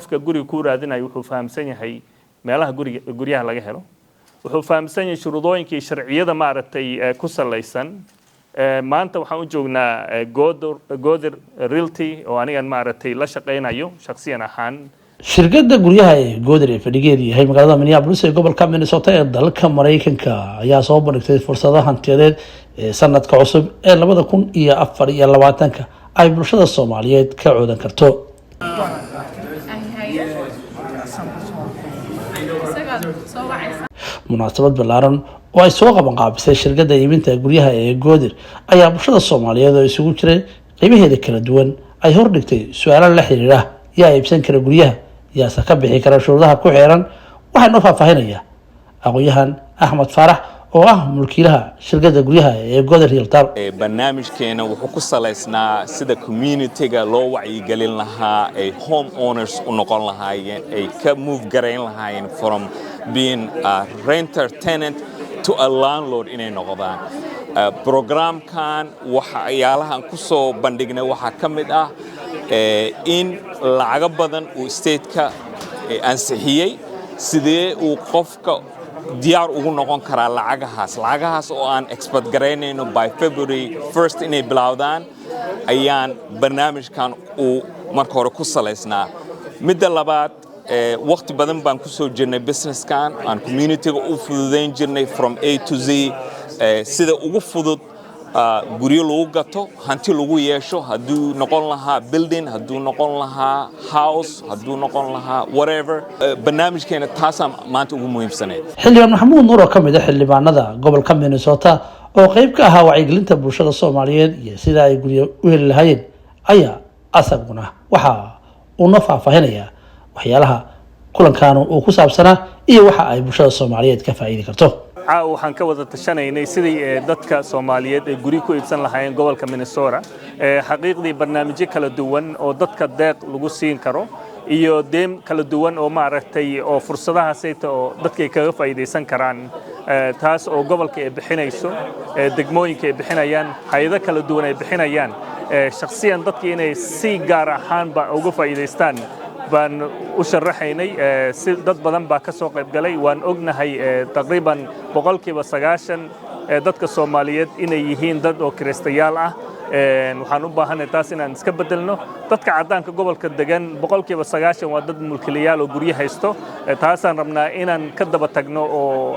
Qofka guriga kuu raadinayo wuxuu fahamsan yahay meelaha guriga guryaha laga helo, wuxuu fahamsan yahay shuruudooyinka iyo sharciyada maaragtay ku salaysan. Maanta waxaan u joognaa Goodir Realty oo anigan maaragtay la shaqaynayo shakhsiyan ahaan. Shirkadda guryaha ee Goodir ee fadhigeedu yahay magaalada Minneapolis ee gobolka Minnesota ee dalka Maraykanka ayaa soo bandhigtay fursado hantiyadeed ee sanadka cusub ee 2024-ka ay bulshada Soomaaliyeed ka coodan karto. Haye, isagaad soo wacaysa. Munaasabad ballaaran oo ay soo qaban qaabisay shirkadda iibinta guryaha ee Goodir ayaa bulshada Soomaaliyeed oo isugu jiray qeybaheeda kala duwan ay hordhigtay su-aalo la xiriira: yaa iibsan kara guryaha, yaase ka bixi kara shuruudaha ku xeeran? Waxaa noo faahfaahinaya aqoon-yahan Axmed Faarax oo ah mulkiilaha shirkadda guryaha ee Goodir Realtor. Barnaamijkeena wuxuu ku salaysnaa sida community-ga loo wacyigelin lahaa, ay home owners u noqon lahaayeen, ay ka move garayn lahaayeen from being a renter tenant to a landlord inay noqdaan. Programkan waxyaalahan ku soo bandhignay waxaa ka mid ah in lacago badan uu state-ka ansixiyey, sidee uu qofka diyaar ugu noqon karaa lacagahaas oo aan expect garaynayno by February 1st inay bilowdaan ayaan barnaamijkan uu marka hore ku salaysnaa. Midda labaad, waqti badan baan ku soo jirnay businesskan, aan community-ga u fududayn jirnay from A to Z, sida ugu fudud guryo lagu gato, hanti lagu yeesho, hadduu noqon lahaa building, hadduu noqon lahaa house, hadduu noqon lahaa whatever. Barnaamijkeena taasaa maanta ugu muhiimsaneyd. Xildhibaan Maxamuud Nuur oo ka mid ah xildhibaanada gobolka Minnesota oo qeyb ka ahaa wacyigelinta bulshada Soomaaliyeed iyo sida ay guryo u heli lahaayeen ayaa asaguna waxa uu noo faahfaahinayaa waxyaalaha kulankan uu ku saabsanaa iyo waxa ay bulshada Soomaaliyeed ka faa'iidi karto. Caawa waxaan ka wada tashanaynay sidii dadka Soomaaliyeed ay guryo ku iibsan lahaayeen gobolka Minnesota. Xaqiiqdii barnaamijyo kala duwan oo dadka deeq lagu siin karo iyo deem kala duwan oo maaragtay oo fursadahaasayta oo dadka ay kaga faa'iidaysan karaan, taas oo gobolka ay bixinayso, degmooyinka ay bixinayaan, hay-ado kala duwan ay bixinayaan, shakhsiyan dadka inay si gaar ahaanba uga faa'iidaystaan baan u sharaxaynay. Si dad badan baa ka soo qayb galay. Waan ognahay taqriiban 90% dadka Soomaaliyeed inay yihiin dad oo kiraystayaal ah. Waxaan u baahanay taas inaan iska bedelno. Dadka caddaanka gobolka degan 90% waa dad mulkiilayaal oo guryo haysto. Taasaan rabnaa inaan ka daba tagno oo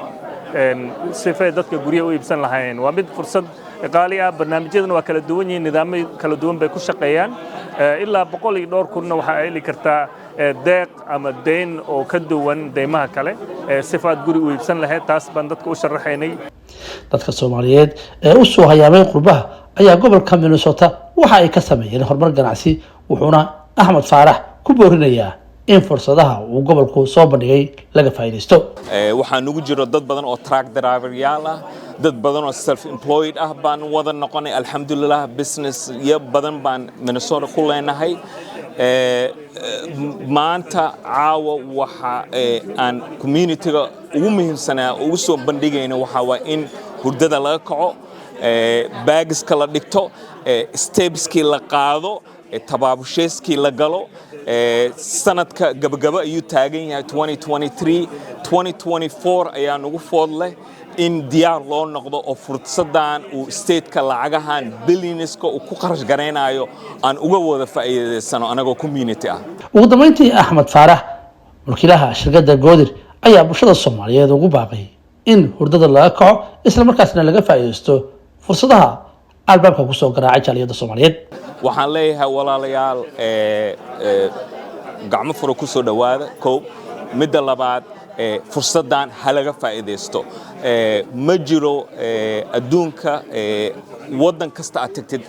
sifay dadka guryo u iibsan lahaayeen. Waa mid fursad qaali ah. Barnaamijyadana waa kala duwan yihiin, nidaamyo kala duwan bay ku shaqeeyaan. Ilaa boqol iyo dhowr kunna waxaa heli kartaa deeq ama deyn oo ka duwan deymaha kale sifaad guri u iibsan lahayd. Taas baan dadka u sharaxaynay. Dadka Soomaaliyeed ee u soo hayaamay qurbaha ayaa gobolka Minnesota waxa ay ka sameeyeen horumar ganacsi, wuxuuna Axmed Faarax ku boorinayaa in fursadaha uu gobolku soo bandhigay laga faa'iidaysto. Waxaa nugu jiro dad badan oo truck driveryaal ah, dad badan oo self employed ah baan wada noqonay, alxamdulilah. Business yo badan baan Minnesota ku leenahay. Maanta caawa waxa aan community-ga ugu muhiimsanaa ugu soo bandhigayno waxaa waa in hurdada laga kaco, bags-ka la dhigto, steps-kii la qaado, tabaabusheeskii la galo. Sanadka gabagaba ayuu taagan yahay 2023, 2024 ayaa nagu food leh, in diyaar loo noqdo oo fursadan uu state-ka lacagahan billions-ka uu ku kharash garaynayo aan uga wada faa'iidaysano anagoo community ah. Ugu dambeyntii, Axmed Faarax, mulkiilaha shirkadda Goodir, ayaa bulshada Soomaaliyeed ugu baaqay in hurdada laga kaco, isla markaasna laga faa'iidaysto fursadaha albaabka kusoo garaacay jaaliyadda Soomaaliyeed. Waxaan leeyahay, walaalayaal, gacmo fura ku soo dhowaada. Kow, midda labaad, fursaddan ha laga faa'iidaysto. Ma jiro adduunka waddan kasta aad tagtid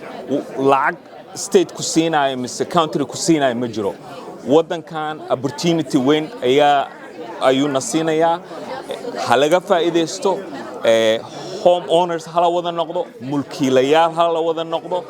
lacag state ku siinaayo mise country ku siinaayo, ma jiro. Waddankan opportunity weyn ayuuna siinayaa, ha laga faa'iidaysto. Home owners hala wada noqdo, mulkiilayaal hala wada noqdo.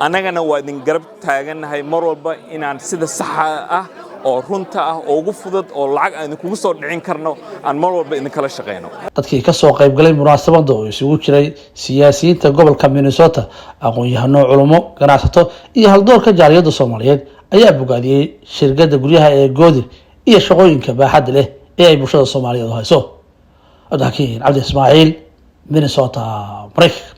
Annagana waa idin garab taagannahay mar walba inaan sida saxa ah oo runta ah oo ugu fudud oo lacag aan idinkugu soo dhicin karno aan mar walba idinkala shaqayno. Dadkii kasoo qaybgalay munaasabada oo isugu jiray siyaasiyiinta gobolka Minnesota, aqoon-yahano, culummo, ganacsato iyo haldoorka jaaliyadda Soomaaliyeed. ayaa bogaadiyey shirkadda guryaha ee Goodir iyo shaqooyinka baaxadda leh ee ay bulshada Soomaaliyeed u hayso. Cabdixakiin Cabdi Ismaaciil, Minnesota, Maraykanka.